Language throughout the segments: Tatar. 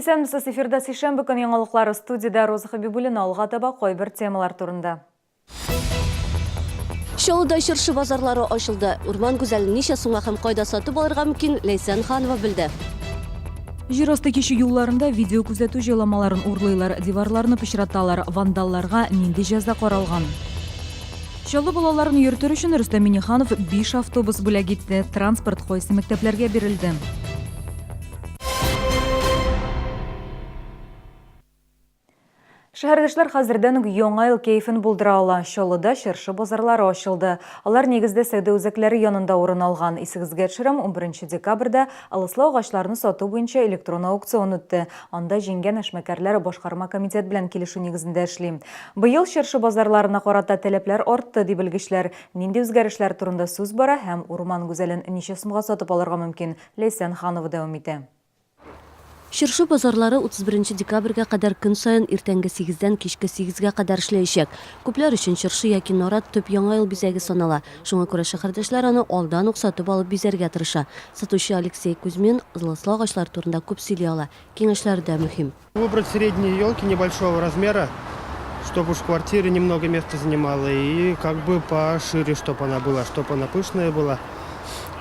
Исәнмесез, эфирда сишәмбе көн яңалыклары студиядә Роза Хабибуллина алга таба кайбер темалар турында. Чаллыда чыршы базарлары ачылды. Урман гүзәлен ничә сумга һәм кайда сатып алырга мөмкин, Ләйсән Ханова белде. Җир асты кичү юлларында видеокүзәтү җайламаларын урлыйлар, диварларны пычраталар. Вандалларга нинди җәза каралган? Чаллы балаларын йөртер өчен Рөстәм Миңнеханов биш автобус бүләк итте. Транспорт кайсы мәктәпләргә бирелде? Шәһәрдәшләр хәзердән үк Яңа ел кәефен булдыра ала. Чаллыда чыршы базарлары ачылды. Алар нигездә сәүдә үзәкләре янында урын алган. Исегезгә төшерәм, 11 декабрьдә ылыслы агачларны сату буенча электрон аукцион үтте. Анда җиңгән эшмәкәрләр башкарма комитет белән килешү нигезендә эшли. Быел чыршы базарларына карата таләпләр артты, ди белгечләр. Нинди үзгәрешләр турында сүз бара һәм урман гүзәлен ничә сумга сатып алырга мөмкин, Ләйсән Ханова дәвам итә. Чыршы базарлары 31 нче декабрьгә кадәр көн саен иртәнге сигездән кичке сигезгә кадәр эшләячәк. Күпләр өчен чыршы яки нарат төп Яңа ел бизәге санала. Шуңа күрә шәһәрдәшләр аны алдан ук сатып алып бизәргә тырыша. Сатучы Алексей Кузьмин ылыслы агачлар турында күп сөйли ала. Киңәшләре дә мөһим. Выбрать средние елки небольшого размера, чтобы уж в квартире немного места занимала и как бы пошире, чтоб она была, чтоб она пышная была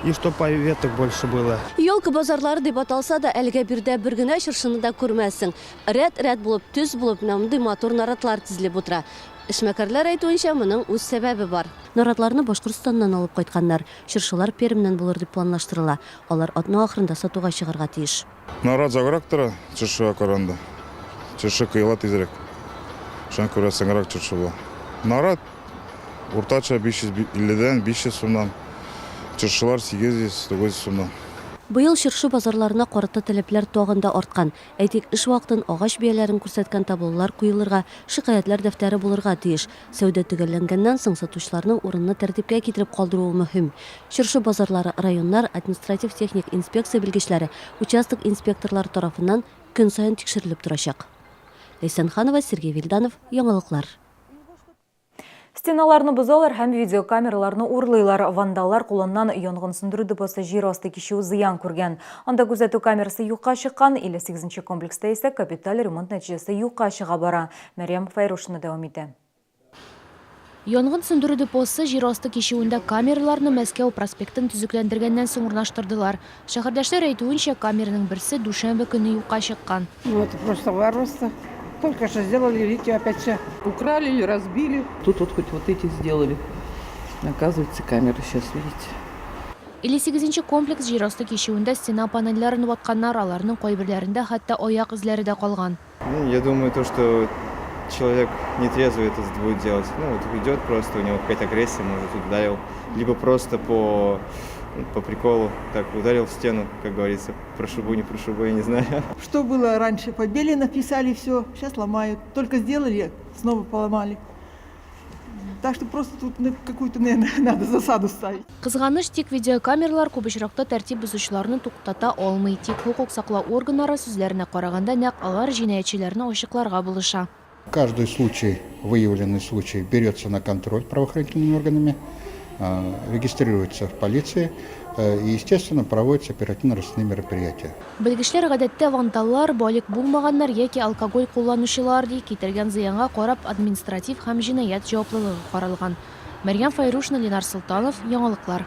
и чтоб веток больше было. Елка базарлары дип аталса да, әлегә биредә бер генә чыршыны да күрмәссең. Рәт-рәт булып, төз булып, менә мондый матур наратлар тезелеп утыра. Эшмәкәрләр әйтүенчә, моның үз сәбәбе бар. Наратларны Башкортстаннан алып кайтканнар. Чыршылар Пермьнән булыр дип планлаштырыла. Алар атна ахырында сатуга чыгарга тиеш. Нарат озаграк тора, чыршыга караганда. Чыршы коела тизрәк. Шуңа күрә соңрак чыршы була. Нарат уртача 550 дән 500 сумнан, чыршылар 800, 900 сумнан. Быел чыршы базарларына карата таләпләр тагын да арткан. Әйтик, эш вакытын, агач бәяләрен күрсәткән таблолар куелырга, шикаятьләр дәфтәре булырга тиеш. Сәүдә төгәлләнгәннән соң сатучыларның урынны тәртипкә китереп калдыруы мөһим. Чыршы базарлары районнар административ-техник инспекция белгечләре, участок инспекторлары тарафыннан көн саен тикшерелеп торачак. Ләйсән Ханова, Сергей Вильданов, Яңалыклар. Стеналарны бозалар һәм видеокамераларны урлыйлар. Вандаллар кулыннан янгын сүндерү депосы җир асты кичүе зыян күргән. Анда күзәтү камерасы юкка чыккан, 58 нче комплекста исә капиталь ремонт нәтиҗәсе юкка чыга бара. Мәрьям Фәйрушина дәвам итә. Янгын сүндерү депосы җир асты кичүендә камераларны Мәскәү проспектын төзекләндергәннән соң урнаштырдылар. Шәһәрдәшләр әйтүенчә, камераның берсе дүшәмбе көнне юкка чыккан. Ну это просто варварство. Только что сделали, видите, опять все. Украли или разбили. Тут вот хоть вот эти сделали. Оказывается, камеры сейчас, видите. 58 нче комплекс җир асты кичүендә стена панельләрен ватканнар, аларның кайберләрендә хәтта аяк эзләре дә калган. Ну, я думаю, то, что человек нетрезвый это будет делать. Ну, вот идет просто, у него какая-то агрессия, может, ударил. Либо просто по, ну, по приколу так ударил в стену, как говорится, прошибу, не прошибу, я не знаю. Что было раньше, побели, написали все, сейчас ломают. Только сделали, снова поломали. Так что просто тут какую-то, наверное, надо засаду ставить. Кызганыч, тик видеокамералар күп очракта тәртип бозучыларны туктата алмый. Тик хокук саклау органнары сүзләренә караганда, нәкъ алар җинаятьчеләрне ачыкларга булыша. Каждый случай, выявленный случай, берется на контроль правоохранительными органами, регистрируется в полиции и, естественно, проводятся оперативно-розыскные мероприятия. Белгечләр гадәттә вандаллар, балигъ булмаганнар яки алкоголь кулланучылар, ди, китергән зыянга карап административ һәм җинаять җаваплылыгы каралган. Мәрьям Фәйрушина, Ленар Солтанов, Яңалыклар.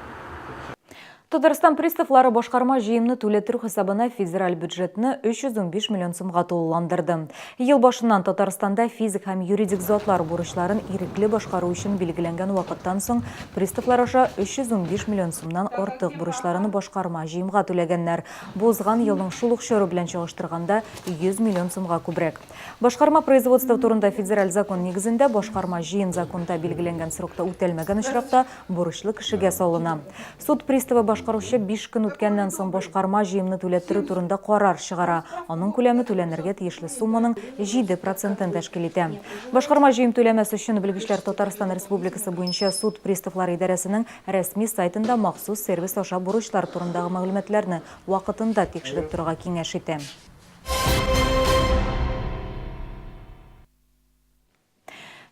Татарстан приставлары башкарма җыемны түләттерү хисабына федераль бюджетны 315 миллион сумга тулыландырды. Ел башыннан Татарстанда физик һәм юридик затлар бурычларын ирекле башкару өчен билгеләнгән вакыттан соң приставлар аша 315 миллион сумнан артык бурычларын башкарма җыемга түләгәннәр. Бу узган елның шул ук чоры белән чагыштырганда 100 миллион сумга күбрәк. Башкарма производство турында федераль закон нигезендә башкарма җыен законда билгеләнгән срокта үтәлмәгән очракта бурычлы кешегә салына. Суд приставы башкаручы биш көн үткәннән соң башкарма җыемны түләттерү турында карар чыгара. Аның күләме түләнергә тиешле сумманың 7 процентын тәшкил итә. Башкарма җыем түләмәс өчен белгечләр Татарстан Республикасы буенча суд приставлары идарәсенең Рәсми сайтында махсус сервис аша бурычлар турындагы мәгълүматларны вакытында тикшереп торырга киңәш итә.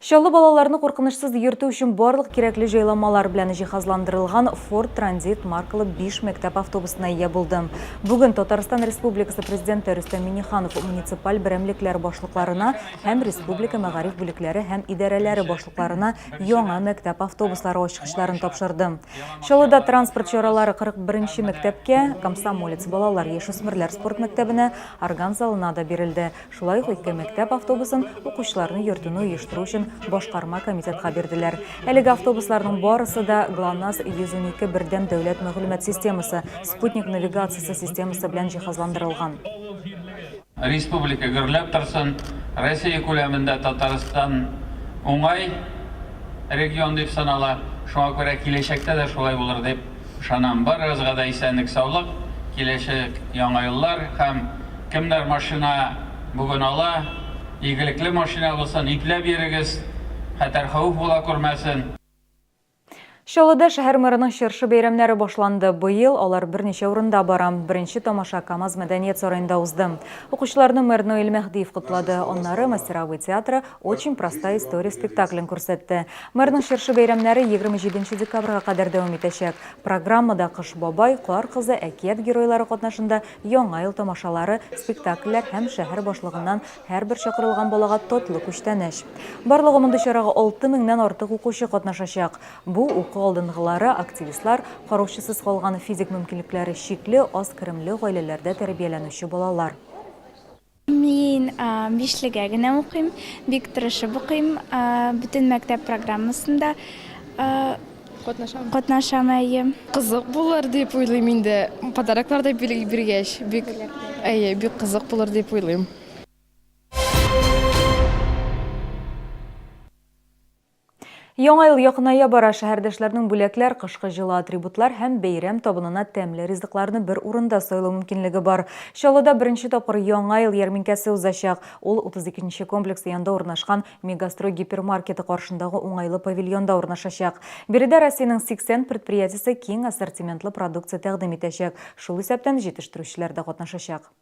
Чаллы балаларны куркынычсыз йөртү өчен барлык кирәкле җайламалар белән җиһазландырылган Ford Transit маркалы биш мәктәп автобусына ия булды. Бүген Татарстан Республикасы Президенты Рөстәм Миңнеханов муниципаль берәмлекләр башлыкларына һәм республика мәгариф бүлекләре һәм идарәләре башлыкларына яңа мәктәп автобуслары ачкычларын тапшырды. Чаллыда транспорт чаралары 41 нче мәктәпкә, Комсомолец балалар-яшүсмерләр спорт мәктәбенә, орган залына да бирелде. Шулай ук ике мәктәп автобусын укучыларны йөртүне оештыру өчен башкарма комитетка бирделәр. Әлеге автобусларның барысы да Глонасс 112 бердәм дәүләт мәгълүмат системасы, спутник навигациясе системасы белән җиһазландырылган. Республика гөрләп торсын, Россия күләмендә Татарстан уңай регион дип санала, шуңа күрә киләчәктә дә шулай булыр дип ышанам. Барыгызга да исәнлек-саулык, киләчәк Яңа еллар һәм кемнәр машина бүген ала, игелекле машина булсын, ипләп йөрегез, хәтәр-хәвеф була күрмәсен. Чаллыда шәһәр мэрының чыршы бәйрәмнәре башланды. Быел алар берничә урында бара. Беренче тамаша КАМАЗ мәдәният сараенда узды. Укучыларны мэр Наил Мәһдиев котлады. Аннары Мастеровой театры Очень простая история спектаклен күрсәтте. Мэрның чыршы бәйрәмнәре 27 декабрьгә кадәр дәвам итәчәк. Программада Кыш бабай, Кар кызы, әкият геройлары катнашында Яңа ел тамашалары, спектакльләр һәм шәһәр башлыгыннан һәрбер чакырылган балага татлы күчтәнәч. Барлыгы мондый чарага 6 меңнән артык укучы катнашачак. Бу, уку алдынгылары, активистлар, караучысыз калган, физик мөмкинлекләре чикле, аз керемле гаиләләрдә тәрбияләнүче балалар. Мин бишлегә генә укыйм, бик тырышып укыйм. Бөтен мәктәп программасында катнашам, әйе. Кызык булыр дип уйлыйм инде. Подароклар да биргәч, бик, әйе, бик кызык булыр дип уйлыйм. Яңа ел якыная бара, шәһәрдәшләрнең бүләкләр, кышкы җылы атрибутлар һәм бәйрәм табынына тәмле ризыкларны бер урында сайлау мөмкинлеге бар. Чаллыда беренче тапкыр Яңа ел ярминкәсе узачак. Ул 32 нче комплекс янында урнашкан Мегастрой гипермаркеты каршындагы уңайлы павильонда урнашачак. Биредә Россиянең 80 предприятиесе киң ассортиментлы продукция тәкъдим итәчәк, шул исәптән җитештерүчеләр дә катнашачак.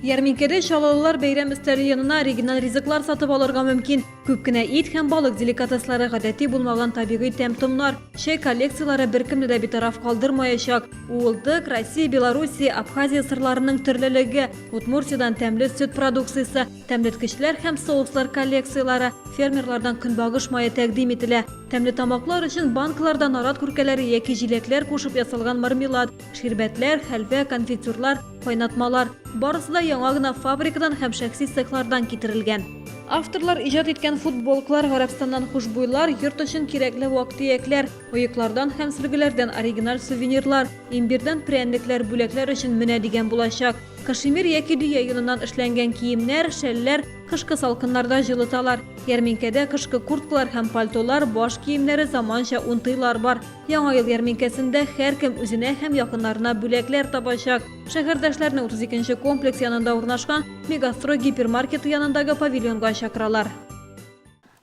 Ярминкәдә чаллылылар бәйрәм өстәле янына оригиналь ризыклар сатып алырга мөмкин. Күп кенә ит һәм балык деликатеслары, гадәти булмаган табигый тәм-томнар, чәй коллекцияләре беркемне дә битараф калдырмаячак. Уылдык, Россия, Белоруссия, Абхазия сырларының төрлелеге, Удмуртиядән тәмле сөт продукциясе, тәмлеткечләр һәм соуслар коллекцияләре, фермерлардан көнбагыш мае тәкъдим ителә. Тәмлетамаклар өчен банкаларда нарат күркәләре яки җиләкләр кушып ясалган мармелад, ширбәтләр, хәлвә, конфитюрлар, Кайнатмалар, барысы да яңа гына фабрикадан һәм шәхси цехлардан китерелгән. Авторлар иҗат иткән футболкалар, Гарәбстаннан хушбуйлар, йорт өчен кирәкле вак-төякләр, оеклардан һәм сөлгеләрдән оригиналь сувенирлар, имбирдән прәннекләр бүләкләр өчен менә дигән булачак. Кашемир яки дөя йоныннан эшләнгән киемнәр, шәлләр кышкы салкыннарда җылыталар. Ярминкәдә кышкы курткалар һәм пальтолар, баш киемнәре, заманча унтыйлар бар. Яңа ел ярминкәсендә һәркем үзенә һәм якыннарына бүләкләр табачак. Шәһәрдәшләрне 32 нче комплекс янында урнашкан Мегастрой гипермаркеты янындагы павильонга чакыралар.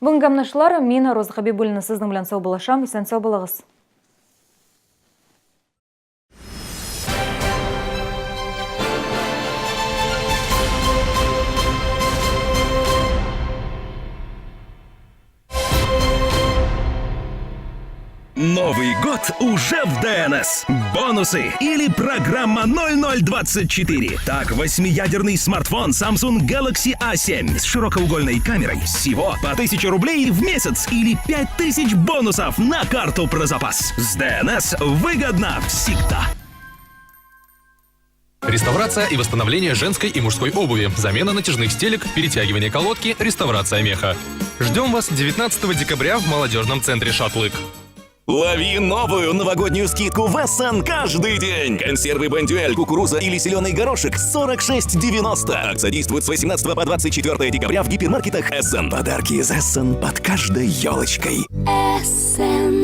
Бүгенге менә шулар. Мин, Роза Хәбибуллина, сезнең белән саубуллашам. Исән-сау булыгыз. Новый год уже в ДНС. Бонусы или программа 0024. Так, восьмиядерный смартфон Samsung Galaxy A7 с широкоугольной камерой всего по 1000 рублей в месяц или 5000 бонусов на карту про запас. С ДНС выгодно всегда. Реставрация и восстановление женской и мужской обуви, замена натяжных стелек, перетягивание колодки, реставрация меха. Ждем вас 19 декабря в молодежном центре «Шатлык». Лови новую новогоднюю скидку в Эссен каждый день. Консервы Бондюэль, кукуруза или зеленый горошек 46,90. Акция действует с 18 по 24 декабря в гипермаркетах Эссен. Подарки из Эссен под каждой елочкой. Эссен.